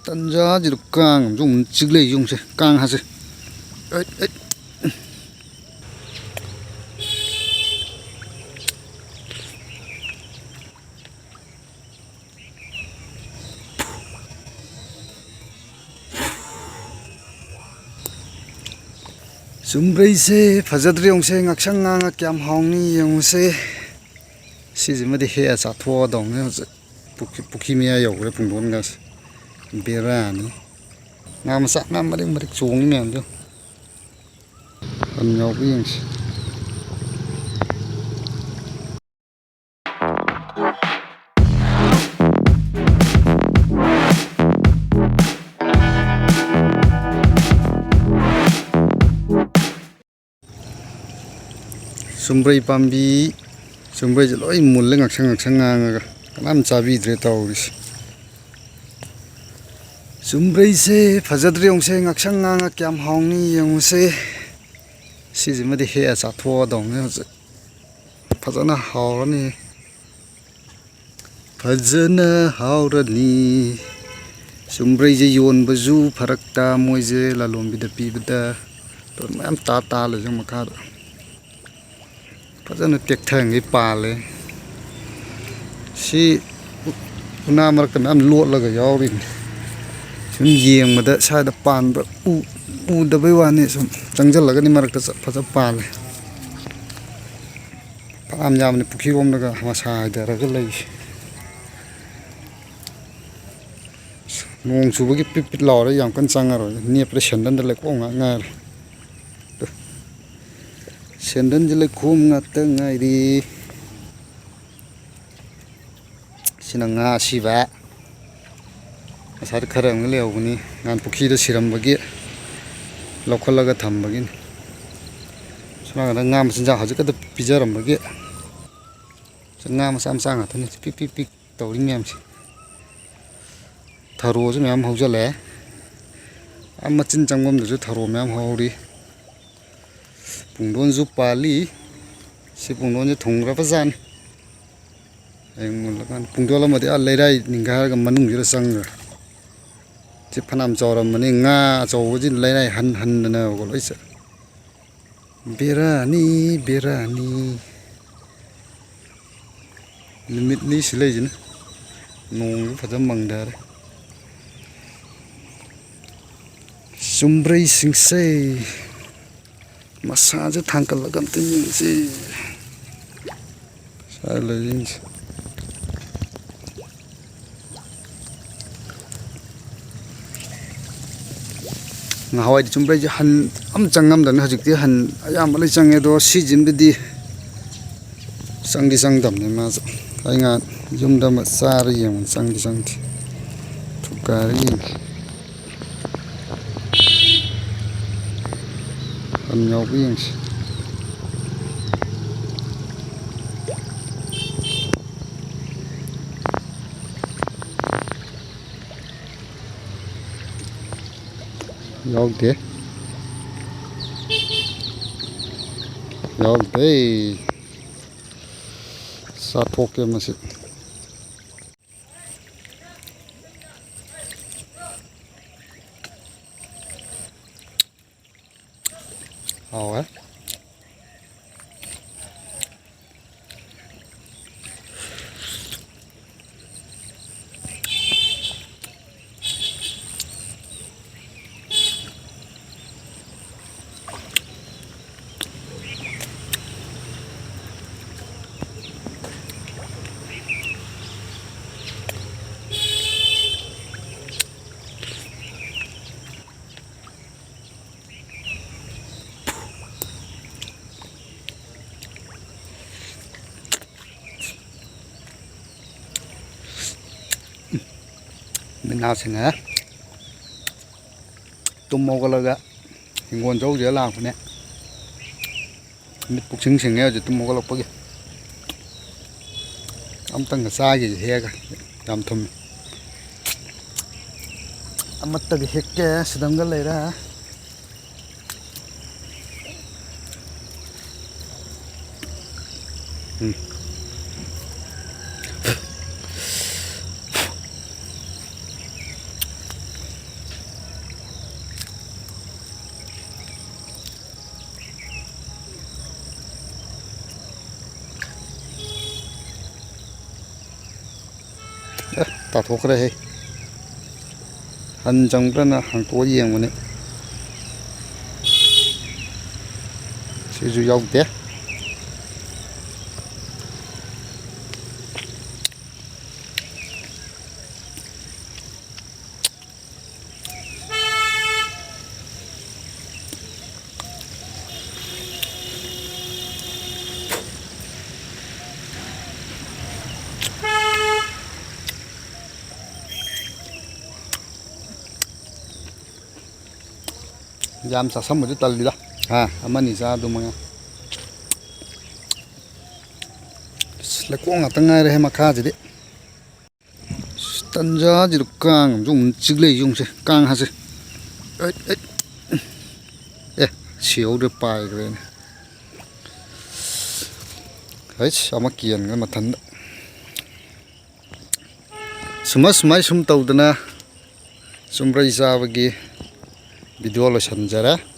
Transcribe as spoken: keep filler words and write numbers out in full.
ꯇꯟꯖꯥꯁꯤꯗ ꯀꯥꯡ ꯑꯃꯁꯨ ꯑꯃꯨꯛ ꯆꯤꯛꯂꯛꯏ ꯌꯦꯡꯉꯨꯁꯦ, ꯀꯥꯡ ꯍꯥꯁꯦ꯫ Eight, eight. ꯆꯨꯝꯕ꯭ꯔꯩꯁꯦ ꯐꯖꯗ꯭ꯔꯦ ꯌꯦꯡꯉꯨꯁꯦ, ꯉꯥꯛꯁꯪ ꯉꯥꯡꯉ ꯀꯌꯥꯝ ꯍꯥꯎꯅꯤ ꯌꯦꯡꯉꯨꯁꯦ꯫ ꯁꯤꯁꯤꯃꯗꯤ ꯍꯦꯛꯑ ꯆꯥꯊꯣꯛꯑꯗꯧꯅꯤ ꯍꯧꯖꯤꯛ꯫ ꯄꯨꯈ꯭ꯔꯤ, ꯄꯨꯈ꯭ꯔꯤ ꯃꯌꯥ ꯌꯧꯈ꯭ꯔꯦ ꯄꯨꯡꯗꯣꯟꯒꯁꯦ꯫ ꯕꯦꯔꯥꯅꯤ꯫ ꯉꯥ ꯃꯆꯥ, ꯉꯥ ꯃꯔꯤꯛ ꯃꯔꯤꯛ ꯆꯣꯡꯉꯤ ꯃꯌꯥꯝꯗꯣ꯫ ꯌꯥꯝ ꯌꯥꯎꯕ꯭ꯔꯥ ꯌꯦꯡꯁꯤ꯫ ꯆꯨꯝꯕ꯭ꯔꯩ ꯄꯥꯝꯕꯤ, ꯆꯨꯝꯕ꯭ꯔꯩꯁꯦ ꯂꯣꯏ ꯃꯨꯜꯂꯦ, ꯉꯥꯛꯁꯪ ꯉꯥꯛꯁꯪ ꯉꯥꯡꯉꯒ꯫ ꯀꯅꯥꯝ ꯆꯥꯕꯤꯗ꯭ꯔꯦ ꯇꯧꯔꯤꯁꯦ꯫ ꯆꯨꯝꯕ꯭ꯔꯩꯁꯦ ꯐꯖꯗ꯭ꯔꯦ ꯌꯦꯡꯉꯨꯁꯦ, ꯉꯥꯛꯁꯪ ꯉꯥꯡꯉ ꯀꯌꯥꯝ ꯍꯥꯎꯅꯤ ꯌꯦꯡꯉꯨꯁꯦ꯫ ꯁꯤꯁꯤꯃꯗꯤ ꯍꯦꯛꯑ ꯆꯥꯊꯣꯛꯑꯗꯧꯅꯦ ꯍꯧꯖꯤꯛ꯫ ꯐꯖꯅ ꯍꯥꯎꯔꯅꯤ꯫ ꯐꯖꯅ ꯍꯥꯎꯔꯅꯤ꯫ ꯆꯨꯝꯕ꯭ꯔꯩꯁꯦ ꯌꯣꯟꯕꯁꯨ ꯐꯔꯛ ꯇꯥ, ꯃꯣꯏꯁꯦ ꯂꯂꯣꯟꯕꯤꯗ ꯄꯤꯕꯗ꯫ ꯑꯗꯣ ꯃꯌꯥꯝ ꯇꯥ ꯇꯥ ꯂꯩꯁꯦ ꯃꯈꯥꯗ꯫ ꯐꯖꯅ ꯇꯦꯛꯊꯉꯩ ꯄꯥꯜꯂꯦ꯫ ꯁꯤ ꯎ-, ꯎꯅꯥ ꯃꯔꯛꯇ ꯃꯌꯥꯝ ꯂꯣꯠꯂꯒ ꯌꯥꯎꯔꯤꯅꯤ꯫ ꯁꯨꯝ ꯌꯦꯡꯕꯗ ꯁ꯭ꯋꯥꯏꯗ ꯄꯥꯟꯕ ꯎ-, ꯎꯗꯕꯩ ꯋꯥꯅꯤ, ꯁꯨꯝ ꯆꯪꯁꯤꯜꯂꯒꯗꯤ ꯃꯔꯛꯇ ꯆꯠ-, ꯐꯖ ꯄꯥꯜꯂꯦ꯫ ꯐꯅꯌꯥꯝ ꯌꯥꯝꯕꯅꯤ, ꯄꯨꯈ꯭ꯔꯤꯔꯣꯝꯗꯒ ꯃꯁꯥ ꯍꯥꯏꯊꯔꯒ ꯂꯩꯁꯦ꯫ ꯅꯣꯡ ꯆꯨꯕꯒꯤ ꯄꯤꯠ ꯄꯤꯠ ꯂꯥꯎꯔꯦ, ꯌꯥꯝ ꯀꯟꯅ ꯆꯪꯉꯔꯣꯏ꯫ ꯅꯦꯠꯄꯗ ꯁꯦꯟꯗꯟꯗ ꯂꯩꯈꯣꯝ ꯉꯥꯛ ꯉꯥꯏꯔꯦ꯫ ꯁꯦꯟꯗꯟꯁꯦ ꯂꯩꯈꯣꯝ ꯉꯥꯛꯇ ꯉꯥꯏꯔꯤ꯫ ꯁꯤꯅ ꯉꯥ ꯑꯁꯤꯕ꯫ ꯉꯁꯥꯏꯗ ꯈꯔ ꯑꯃꯒ ꯂꯩꯍꯧꯕꯅꯤ꯫ ꯅꯍꯥꯟ ꯄꯨꯈ꯭ꯔꯤꯗ ꯁꯤꯔꯝꯕꯒꯤ ꯂꯧꯈꯠꯂꯒ ꯊꯝꯕꯒꯤꯅꯤ꯫ ꯁꯨꯃꯥꯏꯅ ꯉꯥ ꯃꯆꯤꯟꯖꯥꯛ ꯍꯧꯖꯤꯛ ꯈꯛꯇ ꯄꯤꯖꯔꯝꯕꯒꯤ ꯉꯥ ꯃꯆꯥ ꯃꯆꯥ ꯉꯥꯛꯇꯅꯤ꯫ ꯄꯤꯛ ꯄꯤꯛ ꯄꯤꯛ ꯇꯧꯔꯤ ꯃꯌꯥꯝꯁꯦ꯫ ꯊꯔꯣꯁꯨ ꯃꯌꯥꯝ ꯍꯧꯖꯤꯜꯂꯛꯑꯦ꯫ ꯑꯥ ꯃꯆꯤꯟ ꯆꯪꯐꯝꯗꯁꯨ ꯊꯔꯣ ꯃꯌꯥꯝ ꯍꯧꯔꯤ꯫ ꯄꯨꯡꯗꯣꯟꯁꯨ ꯄꯥꯜꯂꯤ꯫ ꯁꯤ ꯄꯨꯡꯗꯣꯟꯁꯦ ꯊꯨꯡꯈ꯭ꯔꯕ ꯖꯥꯠꯅꯤ꯫ ꯍꯌꯦꯡ ꯃꯨꯜꯂꯀꯥꯟꯗ ꯄꯨꯡꯗꯣꯟ ꯑꯃꯗꯤ ꯑꯥ ꯂꯩꯔꯥꯏ ꯅꯤꯡꯒꯥꯏꯔꯒ ꯃꯅꯨꯡꯁꯤꯗ ꯆꯪꯈ꯭ꯔꯦ꯫ ꯁꯤ ꯐꯅꯌꯥꯝ ꯆꯥꯎꯔꯝꯕꯅꯤ꯫ ꯉꯥ ꯑꯆꯧꯕꯁꯤ ꯂꯩꯔꯥꯏ ꯍꯟ ꯍꯟꯗꯅꯕꯀꯣ ꯂꯣꯏ ꯆꯠ-, ꯕꯦꯔꯥꯅꯤ, ꯕꯦꯔꯥꯅꯤ꯫ ꯅꯨꯃꯤꯠꯅꯤ ꯁꯤ ꯂꯩꯁꯤꯅ꯫ ꯅꯣꯡꯁꯨ ꯐꯖꯅ ꯃꯪꯊꯔꯦ꯫ ꯆꯨꯝꯕ꯭ꯔꯩꯁꯤꯡꯁꯦ꯫ ꯃꯁꯥꯁꯦ ꯊꯥꯡꯒꯠꯂꯒ ꯑꯝꯇ ꯌꯦꯡꯁꯤ꯫ ꯁ꯭ꯋꯥꯏ ꯂꯩꯔꯤꯁꯤꯡꯁꯦ꯫ ꯉꯍꯥꯟꯋꯥꯏꯗꯤ ꯆꯨꯝꯕ꯭ꯔꯩꯁꯦ ꯍꯟ ꯑꯃ ꯆꯪꯉꯝꯗꯕꯅꯤ, ꯍꯧꯖꯤꯛꯇꯤ ꯍꯟ ꯑꯌꯥꯝꯕ ꯂꯣꯏ ꯆꯪꯉꯦ꯫ ꯑꯗꯣ ꯁꯤꯖꯤꯃꯗꯤ ꯆꯪꯗꯤ ꯆꯪꯗꯕꯅꯤ ꯃꯥꯁꯨ꯫ ꯑꯩ ꯉꯥ ꯌꯨꯝꯗ ꯑꯃ ꯆꯥꯔ ꯌꯦꯡꯕꯅꯤ, ꯆꯪꯗꯤ ꯆꯪꯗꯦ꯫ ꯊꯨꯒꯥꯏꯔ ꯌꯦꯡꯒꯦ꯫ ꯍꯟ ꯌꯥꯎꯕ꯭ꯔꯥ ꯌꯦꯡꯁꯤ꯫ ꯌꯥꯎꯗꯦ꯫ ꯌꯥꯎꯗꯦ꯫ ꯆꯥꯊꯣꯛꯀꯦ ꯃꯁꯤ꯫ ꯍꯥꯎꯋꯦ꯫ ꯃꯤꯠ ꯅꯥ ꯁꯤꯡꯉꯦ꯫ ꯇꯨꯝ ꯍꯧꯒꯠꯂꯒ ꯍꯤꯡꯒꯣꯜ ꯆꯧꯁꯤꯗ ꯂꯥꯛꯄꯅꯦ꯫ ꯃꯤꯠ ꯄꯨꯛꯁꯤꯡ ꯁꯤꯡꯉꯦ ꯍꯧꯖꯤꯛ ꯇꯨꯝ ꯍꯧꯒꯠꯂꯛꯄꯒꯤ꯫ ꯑꯝꯇꯪꯒ ꯆꯥꯈꯤꯁꯦ ꯍꯦꯛꯑꯒ꯫ ꯌꯥꯝ ꯊꯨꯝꯃꯤ꯫ ꯑꯃꯠꯇꯒ ꯍꯦꯛꯀꯦ꯫ ꯁꯤꯗꯝꯒ ꯂꯩꯔꯦ꯫ ꯎꯝ꯫ ꯇꯥꯊꯣꯛꯈ꯭ꯔꯦꯍꯦ꯫ ꯍꯟ ꯆꯪꯕ꯭ꯔꯅ ꯍꯥꯡꯇꯣꯛꯑ ꯌꯦꯡꯕꯅꯤ꯫ ꯁꯤꯁꯨ ꯌꯥꯎꯗꯦ꯫ ꯌꯥꯝ ꯆꯥꯁꯟꯕꯁꯨ ꯇꯜꯂꯤꯗ꯫ ꯍꯥ, ꯑꯃꯅꯤ ꯆꯥ ꯑꯗꯨ ꯃꯉꯥ꯫ ꯑꯁ, ꯂꯩꯀꯣꯡ ꯉꯥꯛꯇ ꯉꯥꯏꯔꯦꯍꯦ ꯃꯈꯥꯁꯤꯗꯤ꯫ ꯑꯁ, ꯇꯟꯖꯥꯁꯤꯗ ꯀꯥꯡ ꯑꯃꯁꯨ ꯑꯃꯨꯛ ꯆꯤꯛꯂꯛꯏ ꯌꯦꯡꯉꯨꯁꯦ, ꯀꯥꯡ ꯍꯥꯠꯁꯦ꯫ Eight, eight. ꯑꯦ, ꯁꯤꯍꯧꯗ꯭ꯔꯦ, ꯄꯥꯏꯈ꯭ꯔꯦꯅꯦ꯫ ꯍꯩꯁ, ꯑꯃ ꯀꯦꯟꯈ꯭ꯔꯦ ꯃꯊꯟꯗ꯫ ꯁꯨꯃꯥꯏ ꯁꯨꯃꯥꯏ ꯁꯨꯝ ꯇꯧꯗꯅ ꯆꯨꯝꯕ꯭ꯔꯩ ꯆꯥꯕꯒꯤ video ꯂꯣꯏꯁꯤꯟꯖꯔꯦ꯫